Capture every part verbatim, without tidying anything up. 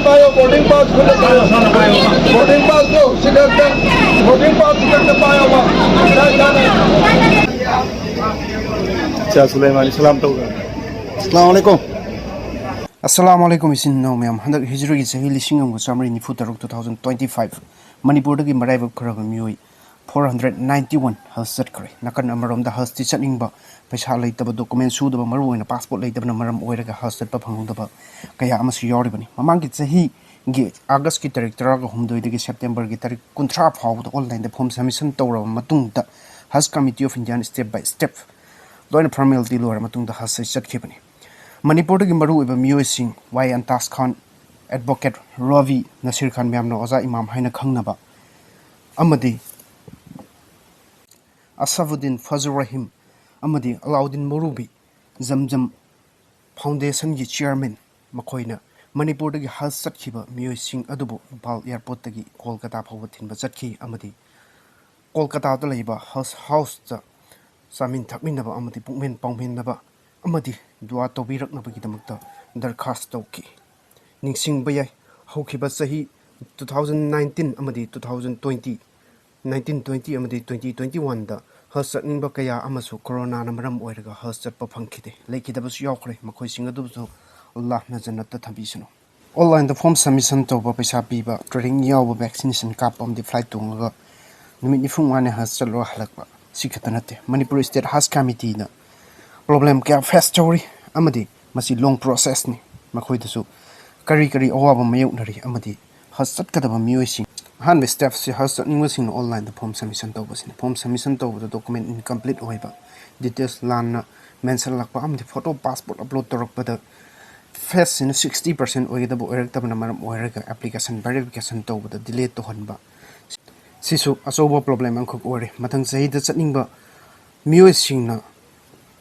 ꯄꯥꯏꯌꯣ, boarding pass ꯈꯨꯠꯇ ꯄꯥꯏꯌꯣ꯫ ꯕꯣꯔꯗꯤꯡ ꯄꯥꯁꯇꯣ ꯁꯤ ꯈꯛꯇ, ꯕꯣꯔꯗꯤꯡ ꯄꯥꯁ ꯁꯤ ꯈꯛꯇ ꯄꯥꯏꯌꯣꯕ꯫ ꯏꯁꯥ ꯏꯁꯥꯅ꯫ ꯆꯥ ꯁꯨꯂꯩꯃꯥꯅꯤ ꯁꯂꯥꯝ ꯇꯧꯒꯦ꯫ ꯑꯁꯂꯥꯃꯨ ꯑꯂꯩꯀꯨꯝ꯫ ꯑꯁꯂꯥꯃꯨ ꯑꯂꯩꯀꯨꯝ, ꯏꯆꯤꯟ ꯏꯅꯥꯎ ꯃꯌꯥꯝ꯫ ꯍꯟꯗꯛ ꯍꯤꯖ꯭ꯔꯤꯒꯤ ꯆꯍꯤ ꯂꯤꯁꯤꯡ ꯑꯃꯒ ꯆꯥꯃꯔꯤ ꯅꯤꯐꯨ ꯇꯔꯨꯛ, two thousand twenty five, ꯃꯅꯤꯄꯨꯔꯗꯒꯤ ꯃꯔꯥꯏꯕꯛ ꯐꯔꯕ ꯃꯤꯑꯣꯏ four hundred ninety one ꯍꯖ ꯆꯠꯈ꯭ꯔꯦ꯫ ꯅꯥꯀꯟ ꯑꯃꯔꯣꯝꯗ ꯍꯖꯇꯤ ꯆꯠꯅꯤꯡꯕ, ꯄꯩꯁꯥ ꯂꯩꯇꯕ, ꯗꯣꯀꯨꯃꯦꯟ ꯁꯨꯗꯕ, ꯃꯔꯨꯑꯣꯏꯅ ꯄꯥꯁꯄꯣꯔꯠ ꯂꯩꯇꯕꯅ ꯃꯔꯝ ꯑꯣꯏꯔꯒ ꯍꯖ ꯆꯠꯄ ꯐꯪꯍꯧꯗꯕ ꯀꯌꯥ ꯑꯃꯁꯨ ꯌꯥꯎꯔꯤꯕꯅꯤ꯫ ꯃꯃꯥꯡꯒꯤ ꯆꯍꯤꯒꯤ ꯑꯥꯒꯁꯀꯤ ꯇꯥꯔꯤꯛ ꯇꯔꯥꯒ ꯍꯨꯝꯗꯣꯏꯗꯒꯤ ꯁꯦꯞꯇꯦꯝꯕꯔꯒꯤ ꯇꯥꯔꯤꯛ ꯀꯨꯟꯊ꯭ꯔꯥ ꯐꯥꯎꯕꯗ ꯑꯣꯟꯂꯥꯏꯟꯗ ꯐꯣꯝ ꯁꯕꯃꯤꯁꯟ ꯇꯧꯔꯕ ꯃꯇꯨꯡꯗ, ꯍꯖ committee of Indian step by step ꯂꯣꯏꯅ ꯐꯣꯔꯃꯦꯂꯤꯇꯤ ꯂꯣꯏꯔ ꯃꯇꯨꯡꯗ ꯍꯖ ꯑꯁꯤ ꯆꯠꯈꯤꯕꯅꯤ꯫ ꯃꯅꯤꯄꯨꯔꯗꯒꯤ ꯃꯔꯨꯑꯣꯏꯕ ꯃꯤꯑꯣꯏꯁꯤꯡ ꯋꯥꯏ ꯑꯟꯇꯥꯖ ꯈꯥꯟ, ꯑꯦꯗꯚꯣꯀꯦꯠ ꯔꯣꯕꯤ ꯅꯁꯤꯔ ꯈꯥꯟ, ꯃꯌꯥꯝꯅ ꯑꯣꯖꯥ ꯏꯃꯥꯝ ꯍꯥꯏꯅ ꯈꯪꯅꯕ, ꯑꯃꯗꯤ ꯑꯁꯐꯨꯗꯤꯟ ꯐꯖꯨꯔ ꯔꯍꯤꯝ ꯑꯃꯗꯤ ꯑꯂꯥꯎꯗꯤꯟ ꯃꯧꯔꯨꯕꯤ, ꯖꯝꯖꯝ ꯐꯥꯎꯟꯗꯦꯁꯟꯒꯤ ꯆꯤꯌꯔꯃꯦꯟ, ꯃꯈꯣꯏꯅ ꯃꯅꯤꯄꯨꯔꯗꯒꯤ ꯍꯖ ꯆꯠꯈꯤꯕ ꯃꯤꯑꯣꯏꯁꯤꯡ ꯑꯗꯨꯕꯨ ꯏꯝꯐꯥꯜ ꯑꯦꯌꯔꯄꯣꯔꯠꯇꯒꯤ ꯀꯣꯜꯀꯇꯥ ꯐꯥꯎꯕ ꯊꯤꯟꯕ ꯆꯠꯈꯤ ꯑꯃꯗꯤ ꯀꯣꯜꯀꯇꯥꯗ ꯂꯩꯕ ꯍꯖ ꯍꯥꯎꯁꯇ ꯆꯥꯃꯤꯟ ꯊꯛꯃꯤꯟꯅꯕ ꯑꯃꯗꯤ ꯄꯨꯛꯃꯦꯟ ꯄꯥꯎꯃꯤꯟꯅꯕ ꯑꯃꯗꯤ ꯗꯨꯋꯥ ꯇꯧꯕꯤꯔꯛꯅꯕꯒꯤꯗꯃꯛꯇ ꯗꯔꯈꯥꯁ ꯇꯧꯈꯤ꯫ ꯅꯤꯡꯁꯤꯡꯕ ꯌꯥꯏ, ꯍꯧꯈꯤꯕ ꯆꯍꯤ two thousand nineteen ꯑꯃꯗꯤ two thousand twenty, nineteen twenty ꯑꯃꯗꯤ twenty twenty oneꯗ ꯍꯖ ꯆꯠꯅꯤꯡꯕ ꯀꯌꯥ ꯑꯃꯁꯨ ꯀꯣꯔꯣꯅꯥꯅ ꯃꯔꯝ ꯑꯣꯏꯔꯒ ꯍꯖ ꯆꯠꯄ ꯐꯪꯈꯤꯗꯦ, ꯂꯩꯈꯤꯗꯕꯁꯨ ꯌꯥꯎꯈ꯭ꯔꯦ꯫ ꯃꯈꯣꯏꯁꯤꯡ ꯑꯗꯨꯕꯨꯁꯨ ꯑꯜꯂꯥꯍꯅ ꯖꯟꯅꯠꯇ ꯊꯝꯕꯤꯁꯅꯨ꯫ ꯑꯣꯟꯂꯥꯏꯟꯗ ꯐꯣꯝ ꯁꯕꯃꯤꯁꯟ ꯇꯧꯕ, ꯄꯩꯁꯥ ꯄꯤꯕ, ꯇ꯭ꯔꯦꯅꯤꯡ ꯌꯥꯎꯕ, ꯚꯦꯛꯁꯤꯅꯦꯁꯟ ꯀꯥꯞꯄ ꯑꯃꯗꯤ ꯐ꯭ꯂꯥꯏꯠ ꯇꯣꯡꯉꯒ ꯅꯨꯃꯤꯠ ꯅꯤꯐꯨ ꯃꯉꯥꯅꯤ ꯍꯖ ꯆꯠꯂꯣ ꯍꯜꯂꯛꯄ, ꯁꯤ ꯈꯛꯇ ꯅꯠꯇꯦ꯫ ꯃꯅꯤꯄꯨꯔ ꯁ꯭ꯇꯦꯠ ꯍꯖ ꯀꯃꯤꯇꯤꯅ ꯄ꯭ꯔꯣꯕ꯭ꯂꯦꯝ ꯀꯌꯥ ꯐꯦꯁ ꯇꯧꯔꯤ ꯑꯃꯗꯤ ꯃꯁꯤ ꯂꯣꯡ ꯄ꯭ꯔꯣꯁꯦꯁꯅꯤ꯫ ꯃꯈꯣꯏꯗꯁꯨ ꯀꯔꯤ ꯀꯔꯤ ꯑꯋꯥꯕ ꯃꯥꯌꯣꯛꯅꯔꯤ ꯑꯃꯗꯤ ꯍꯖ ꯆꯠꯀꯗꯕ ꯃꯤꯑꯣꯏꯁꯤꯡ, ꯑꯍꯥꯟꯕ ꯁ꯭ꯇꯦꯞꯁꯤ ꯍꯖ ꯆꯠꯅꯤꯡꯕꯁꯤꯡꯅ ꯑꯣꯟꯂꯥꯏꯟꯗ ꯐꯣꯝ ꯁꯕꯃꯤꯁꯟ ꯇꯧꯕꯁꯤꯅꯤ꯫ ꯐꯣꯝ ꯁꯕꯃꯤꯁꯟ ꯇꯧꯕꯗ ꯗꯣꯀꯨꯃꯦꯟ ꯏꯟꯀꯝꯄ꯭ꯂꯤꯠ ꯑꯣꯏꯕ, ꯗꯤꯇꯦꯜꯁ ꯂꯥꯟꯅ ꯃꯦꯟꯁꯟꯂꯛꯄ ꯑꯃꯗꯤ ꯐꯣꯇꯣ ꯄꯥꯁꯄꯣꯔꯠ ꯑꯞꯂꯣꯗ ꯇꯧꯔꯛꯄꯗ ꯐꯦꯁꯁꯤꯅ sixty percent ꯑꯣꯏꯒꯗꯕ ꯑꯣꯏꯔꯛꯇꯕꯅ ꯃꯔꯝ ꯑꯣꯏꯔꯒ ꯑꯦꯄ꯭ꯂꯤꯀꯦꯁꯟ ꯚꯦꯔꯤꯐꯤꯀꯦꯁꯟ ꯇꯧꯕꯗ ꯗꯤꯂꯦ ꯇꯧꯍꯟꯕ, ꯁꯤꯁꯨ ꯑꯆꯧꯕ ꯄ꯭ꯔꯣꯕ꯭ꯂꯦꯝ ꯑꯃꯈꯛ ꯑꯣꯏꯔꯦ꯫ ꯃꯊꯪ ꯆꯍꯤꯗ ꯆꯠꯅꯤꯡꯕ ꯃꯤꯑꯣꯏꯁꯤꯡꯅ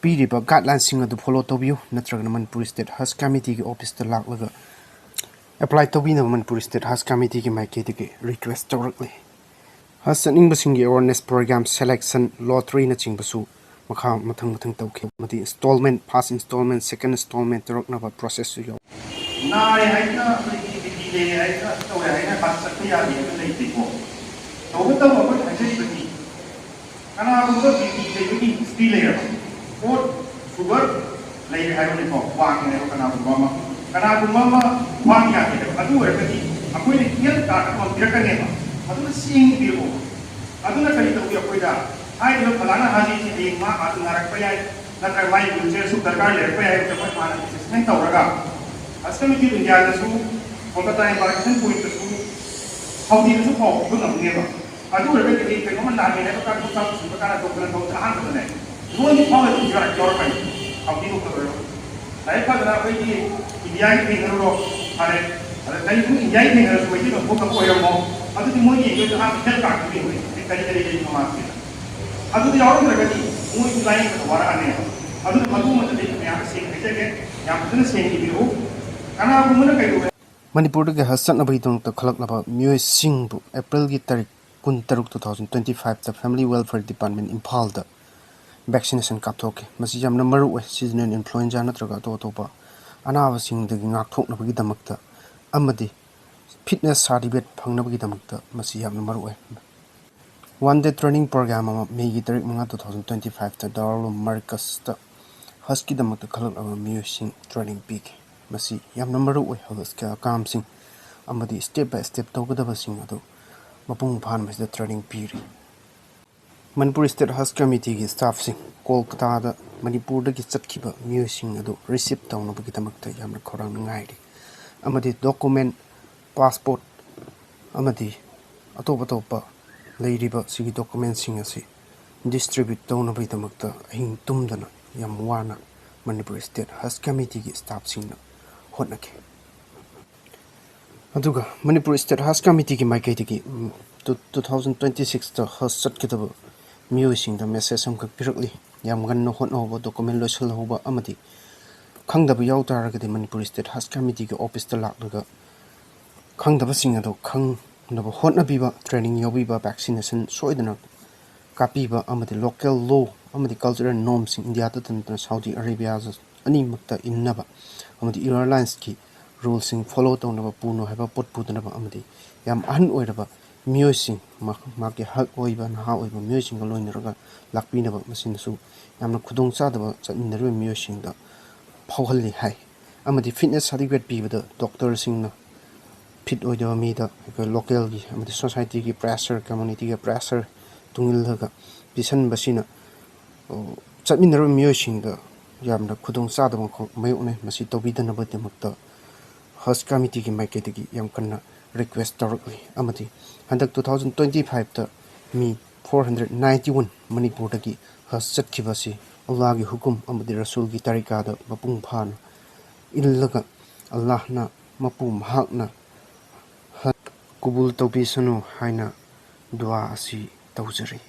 ꯄꯤꯔꯤꯕ ꯒꯥꯏꯗꯂꯥꯏꯟꯁꯤꯡ ꯑꯗꯨ ꯐꯣꯂꯣ ꯇꯧꯕꯤꯌꯨ, ꯅꯠꯇ꯭ꯔꯒꯅ ꯃꯅꯤꯄꯨꯔ ꯁ꯭ꯇꯦꯠ ꯍꯖ ꯀꯃꯤꯇꯤꯒꯤ ꯑꯣꯐꯤꯁꯇ ꯂꯥꯛꯂꯒ ꯑꯦꯄ꯭ꯂꯥꯏ ꯇꯧꯕꯤꯅꯕ ꯃꯅꯤꯄꯨꯔ ꯁ꯭ꯇꯦꯠ ꯍꯖ ꯀꯃꯤꯇꯤꯒꯤ ꯃꯥꯏꯀꯩꯗꯒꯤ ꯔꯤꯀ꯭ꯋꯦꯁ ꯇꯧꯔꯛꯂꯤ꯫ ꯍꯖ ꯆꯠꯅꯤꯡꯕꯁꯤꯡꯒꯤ ꯑꯦꯋꯥꯔꯅꯦꯁ ꯄ꯭ꯔꯣꯒ꯭ꯔꯥꯝ, ꯁꯦꯂꯦꯛꯁꯟ, ꯂꯣꯇꯔꯤꯅꯆꯤꯡꯕꯁꯨ ꯃꯈꯥ ꯃꯊꯪ ꯃꯊꯪ ꯇꯧꯈꯤ ꯑꯃꯗꯤ ꯏꯟꯁꯇꯣꯜꯃꯦꯟ, ꯐꯥꯔꯁ ꯏꯟꯁꯇꯣꯜꯃꯦꯟ, ꯁꯦꯀꯦꯟ ꯏꯟꯁꯇꯣꯜꯃꯦꯟ ꯇꯧꯔꯛꯅꯕ ꯄ꯭ꯔꯣꯁꯦꯁꯁꯨ ꯌꯥꯎꯏ꯫ ꯅꯥꯔꯦ ꯍꯥꯏꯅ ꯑꯩꯈꯣꯏꯒꯤ ꯍꯥꯏꯅ ꯇꯧꯔꯦ ꯍꯥꯏꯅ ꯍꯥꯟꯅ ꯆꯠꯄ ꯌꯥꯗꯦ ꯍꯥꯏꯕ ꯂꯩꯇꯦꯀꯣ꯫ ꯇꯧꯕꯇꯕꯨ ꯑꯩꯈꯣꯏꯅ ꯍꯥꯏꯖꯔꯤꯕꯗꯤ ꯀꯅꯥꯒꯨꯝꯕ ꯕꯤ ꯄꯤ ꯂꯩꯕꯒꯤ ꯍꯤꯁꯇ꯭ꯔꯤ ꯂꯩꯔꯕ, ꯄꯣꯠ ꯁꯨꯒꯔ ꯂꯩꯔꯦ ꯍꯥꯏꯔꯣꯅꯦꯀꯣ, ꯋꯥꯡꯉꯦ ꯍꯥꯏꯔꯣ, ꯀꯅꯥꯒꯨꯝꯕ ꯑꯃ, ꯀꯅꯥꯒꯨꯝꯕ ꯑꯃ ꯈ꯭ꯋꯥꯡ ꯌꯥꯗꯦ ꯍꯥꯏꯕ, ꯑꯗꯨ ꯑꯣꯏꯔꯒꯗꯤ ꯑꯩꯈꯣꯏꯅ ꯍꯦꯜꯊ ꯀꯥꯔꯗ ꯑꯃ ꯄꯤꯔꯛꯀꯅꯦꯕ, ꯃꯗꯨꯅ ꯁꯦꯡꯅ ꯄꯤꯔꯛꯑꯣ꯫ ꯑꯗꯨꯅ ꯀꯔꯤ ꯇꯧꯏ? ꯑꯩꯈꯣꯏꯗ ꯍꯥꯏꯔꯤꯕ ꯐꯂꯥꯅ ꯍꯥꯖꯤꯁꯤ ꯍꯌꯦꯡ ꯃꯥ ꯑꯗꯨ ꯅꯥꯔꯛꯄ ꯌꯥꯏ, ꯅꯠꯇ꯭ꯔꯒ ꯃꯥꯒꯤ ꯋꯤꯜꯆꯤꯌꯔꯁꯨ ꯗꯔꯀꯥꯔ ꯂꯩꯔꯛꯄ ꯌꯥꯏ ꯍꯥꯏꯕꯁꯦ ꯑꯩꯈꯣꯏ ꯍꯥꯟꯅ ꯑꯦꯁꯦꯁꯃꯦꯟ ꯇꯧꯔꯒ, ꯍꯁ ꯀꯃꯤꯇꯤ ꯑꯣꯐ ꯏꯟꯗꯤꯌꯥꯗꯁꯨ, ꯀꯣꯜꯀꯇꯥ ꯏꯝꯄꯥꯔꯇꯦꯁꯟ ꯄꯣꯏꯟꯠꯇꯁꯨ, ꯁꯥꯎꯗꯤꯗꯁꯨ ꯄꯥꯎ ꯄꯤꯕ ꯉꯝꯅꯦꯕ꯫ ꯑꯗꯨ ꯑꯣꯏꯔꯒꯗꯤ ꯍꯌꯦꯡ ꯀꯩꯅꯣꯝꯃ ꯅꯥꯔꯦ ꯍꯥꯏꯕ ꯀꯥꯟꯗ ꯍꯣꯁꯄꯤꯇꯥꯜ ꯄꯨꯁꯤꯟꯕ ꯀꯥꯟꯗ ꯗꯣꯛꯇꯔꯅ ꯇꯧꯕꯗ ꯑꯍꯥꯟꯕꯗꯅꯦ, ꯂꯣꯟꯗꯤ ꯐꯥꯎꯔꯒ ꯑꯗꯨꯝ ꯌꯥꯎꯔꯛꯀꯅꯤ ꯁꯥꯎꯗꯤ ꯗꯣꯛꯇꯔ ꯑꯣꯏꯔꯣ꯫ ꯂꯥꯏꯔꯤꯛ ꯐꯖꯅ ꯑꯩꯈꯣꯏꯒꯤ ꯏꯟꯗꯤꯌꯥꯒꯤ ꯊꯦꯡꯅꯔꯨꯔꯣ, ꯐꯔꯦ꯫ ꯑꯗ ꯀꯔꯤꯒꯨꯝꯕ ꯏꯟꯗꯤꯌꯥꯒꯤ ꯊꯦꯡꯅꯔꯁꯨ ꯃꯩꯇꯩꯂꯣꯟ ꯊꯣꯛꯇꯕ ꯑꯣꯏꯔꯝꯃꯣ, ꯑꯗꯨꯗꯤ ꯃꯣꯏꯒꯤ ꯑꯩꯈꯣꯏ ꯑꯍꯥꯟꯕ ꯍꯦꯜꯊ ꯀꯥꯔꯗꯇꯨ ꯌꯦꯡꯉꯨꯅꯦ, ꯍꯧꯖꯤꯛ ꯀꯔꯤ ꯀꯔꯤ ꯂꯩꯔꯤꯅꯣ ꯃꯥꯁꯦ꯫ ꯑꯗꯨꯗꯤ ꯌꯥꯎꯔꯝꯗ꯭ꯔꯒꯗꯤ ꯃꯣꯏꯁꯨ ꯂꯥꯏꯌꯦꯡꯕꯗ ꯋꯥꯔꯛꯑꯅꯦꯕ꯫ ꯑꯗꯨꯅ ꯃꯗꯨꯃꯗꯤ ꯑꯩ ꯃꯌꯥꯝꯗ ꯁꯦꯡꯅ ꯍꯥꯏꯖꯒꯦ, ꯌꯥꯝ ꯐꯖꯅ ꯁꯦꯡꯅ ꯏꯕꯤꯔꯛꯎ꯫ ꯀꯅꯥꯒꯨꯝꯕꯅ ꯀꯩꯗꯧꯕ ꯃꯅꯤꯄꯨꯔꯗꯒꯤ ꯍꯖ ꯆꯠꯅꯕꯒꯤꯗꯃꯛꯇ ꯈꯜꯂꯛꯂꯕ ꯃꯤꯑꯣꯏꯁꯤꯡꯕꯨ ꯑꯦꯄ꯭ꯔꯤꯜꯒꯤ ꯇꯥꯔꯤꯛ ꯀꯨꯟꯇꯔꯨꯛ, two thousand twenty fiveꯇ Family Welfare Department ꯏꯝꯐꯥꯜꯗ vaccination ꯀꯥꯞꯊꯣꯛꯈꯤ꯫ ꯃꯁꯤ ꯌꯥꯝꯅ ꯃꯔꯨ ꯑꯣꯏ꯫ Seasonal influenza ꯅꯠꯇ꯭ꯔꯒ ꯑꯇꯣꯞ ꯑꯇꯣꯞꯄ ꯑꯅꯥꯕꯁꯤꯡꯗꯒꯤ ꯉꯥꯛꯊꯣꯛꯅꯕꯒꯤꯗꯃꯛꯇ ꯑꯃꯗꯤ fitness certificate ꯐꯪꯅꯕꯒꯤꯗꯃꯛꯇ ꯃꯁꯤ ꯌꯥꯝꯅ ꯃꯔꯨ ꯑꯣꯏ꯫ One day training program ꯑꯃ ꯃꯦꯒꯤ ꯇꯥꯔꯤꯛ ꯃꯉꯥ, two thousand twenty fiveꯇ ꯗꯥꯔꯨꯜ ꯎꯂꯨꯝ ꯃꯔꯀꯖꯇ ꯍꯖꯀꯤꯗꯃꯛꯇ ꯈꯜꯂꯛꯂꯕ ꯃꯤꯑꯣꯏꯁꯤꯡ training ꯄꯤꯈꯤ꯫ ꯃꯁꯤ ꯌꯥꯝꯅ ꯃꯔꯨ ꯑꯣꯏ꯫ ꯍꯖꯀꯤ ꯑꯍꯀꯥꯝꯁꯤꯡ ꯑꯃꯗꯤ step by step ꯇꯧꯒꯗꯕꯁꯤꯡ ꯑꯗꯨ ꯃꯄꯨꯡ ꯐꯥꯍꯟꯕꯁꯤꯗ training ꯄꯤꯔꯤ꯫ ꯃꯅꯤꯄꯨꯔ State Hajj Committeeꯒꯤ staffꯁꯤꯡ ꯀꯣꯜꯀꯇꯥꯗ ꯃꯅꯤꯄꯨꯔꯗꯒꯤ ꯆꯠꯈꯤꯕ ꯃꯤꯑꯣꯏꯁꯤꯡ ꯑꯗꯨ receive ꯇꯧꯅꯕꯒꯤꯗꯃꯛꯇ ꯌꯥꯝꯅ ꯈꯧꯔꯥꯡꯅ ꯉꯥꯏꯔꯤ ꯑꯃꯗꯤ document, passport ꯑꯃꯗꯤ ꯑꯇꯣꯞ ꯑꯇꯣꯞꯄ ꯂꯩꯔꯤꯕ ꯁꯤꯒꯤ documentꯁꯤꯡ ꯑꯁꯤ distribute ꯇꯧꯅꯕꯒꯤꯗꯃꯛꯇ ꯑꯍꯤꯡ ꯇꯨꯝꯗꯅ ꯌꯥꯝ ꯋꯥꯅ ꯃꯅꯤꯄꯨꯔ State Hajj Committeeꯒꯤ staffꯁꯤꯡꯅ ꯍꯣꯠꯅꯈꯤ꯫ ꯑꯗꯨꯒ ꯃꯅꯤꯄꯨꯔ State Hajj Committeeꯒꯤ ꯃꯥꯏꯀꯩꯗꯒꯤ, ꯎꯝ, two, two thousand twenty sixꯇ ꯍꯖ ꯆꯠꯀꯗꯕ ꯃꯤꯑꯣꯏꯁꯤꯡꯗ message ꯑꯃꯈꯛ ꯄꯤꯔꯛꯂꯤ꯫ ꯌꯥꯝ ꯉꯟꯅ ꯍꯣꯠꯅꯍꯧꯕ, document ꯂꯣꯏꯁꯤꯜꯍꯧꯕ ꯑꯃꯗꯤ ꯈꯪꯗꯕ ꯌꯥꯎ ꯇꯥꯔꯒꯗꯤ ꯃꯅꯤꯄꯨꯔ State Hajj Committeeꯒꯤ officeꯇ ꯂꯥꯛꯂꯒ ꯈꯪꯗꯕꯁꯤꯡ ꯑꯗꯨ ꯈꯪꯅꯕ ꯍꯣꯠꯅꯕꯤꯕ, training ꯌꯥꯎꯕꯤꯕ, vaccination ꯁꯣꯏꯗꯅ ꯀꯥꯞꯄꯤꯕ ꯑꯃꯗꯤ local law ꯑꯃꯗꯤ cultural normꯁꯤꯡ ꯏꯟꯗꯤꯌꯥꯗꯇ ꯅꯠꯇꯅ ꯁꯥꯎꯗꯤ ꯑꯔꯦꯕꯤꯌꯥꯗ ꯑꯅꯤꯃꯛꯇ ꯏꯟꯅꯕ ꯑꯃꯗꯤ airlinesꯀꯤ ꯔꯨꯜꯁꯤꯡ ꯐꯣꯂꯣ ꯇꯧꯅꯕ ꯄꯨꯅꯨ ꯍꯥꯏꯕ ꯄꯣꯠ ꯄꯨꯗꯅꯕ ꯑꯃꯗꯤ ꯌꯥꯝ ꯑꯍꯟ ꯑꯣꯏꯔꯕ ꯃꯤꯑꯣꯏꯁꯤꯡ, ꯃꯍꯥꯛꯀꯤ ꯍꯛ ꯑꯣꯏꯕ ꯅꯍꯥ ꯑꯣꯏꯕ ꯃꯤꯑꯣꯏꯁꯤꯡꯒ ꯂꯣꯏꯅꯔꯒ ꯂꯥꯛꯄꯤꯅꯕ, ꯃꯁꯤꯅꯁꯨ ꯌꯥꯝꯅ ꯈꯨꯗꯣꯡꯆꯥꯗꯕ ꯆꯠꯃꯤꯟꯅꯔꯤꯕ ꯃꯤꯑꯣꯏꯁꯤꯡꯗ ꯐꯥꯎꯍꯜꯂꯤ ꯍꯥꯏ꯫ ꯑꯃꯗꯤ ꯐꯤꯠꯅꯦꯁ ꯁꯥꯔꯇꯤꯐꯤꯀꯦꯠ ꯄꯤꯕꯗ ꯗꯣꯛꯇꯔꯁꯤꯡꯅ ꯐꯤꯠ ꯑꯣꯏꯗꯕ ꯃꯤꯗ ꯑꯩꯈꯣꯏ ꯂꯣꯀꯦꯜꯒꯤ ꯑꯃꯗꯤ ꯁꯣꯁꯥꯏꯇꯤꯒꯤ ꯄ꯭ꯔꯦꯁꯔ, ꯀꯝꯃꯨꯅꯤꯇꯤꯒꯤ ꯄ꯭ꯔꯦꯁꯔ ꯇꯨꯡꯏꯜꯂꯒ ꯄꯤꯁꯟꯕꯁꯤꯅ ꯆꯠꯃꯤꯟꯅꯔꯤꯕ ꯃꯤꯑꯣꯏꯁꯤꯡꯗ ꯌꯥꯝꯅ ꯈꯨꯗꯣꯡꯆꯥꯗꯕ ꯑꯃꯈꯛ ꯃꯥꯌꯣꯛꯅꯩ꯫ ꯃꯁꯤ ꯇꯧꯕꯤꯗꯅꯕꯒꯤꯗꯃꯛꯇ ꯍꯖ ꯀꯃꯤꯇꯤꯒꯤ ꯃꯥꯏꯀꯩꯗꯒꯤ ꯌꯥꯝ ꯀꯟꯅ ꯔꯤꯀ꯭ꯋꯦꯁ ꯇꯧꯔꯛꯂꯤ꯫ ꯑꯃꯗꯤ ꯍꯟꯗꯛ two thousand twenty fiveꯇ ꯃꯤ four hundred ninety one ꯃꯅꯤꯄꯨꯔꯗꯒꯤ ꯍꯖ ꯆꯠꯈꯤꯕ ꯑꯁꯤ ꯑꯜꯂꯥꯍꯒꯤ ꯍꯨꯀꯨꯝ ꯑꯃꯗꯤ ꯔꯁꯨꯜꯒꯤ ꯇꯔꯤꯀꯥꯗ ꯃꯄꯨꯡ ꯐꯥꯅ ꯏꯜꯂꯒ ꯑꯜꯂꯥꯍꯅ ꯃꯄꯨ ꯃꯍꯥꯛꯅ ꯍꯖ ꯀꯕꯨꯜ ꯇꯧꯕꯤꯁꯅꯨ ꯍꯥꯏꯅ ꯗꯨꯋꯥ ꯑꯁꯤ ꯇꯧꯖꯔꯤ꯫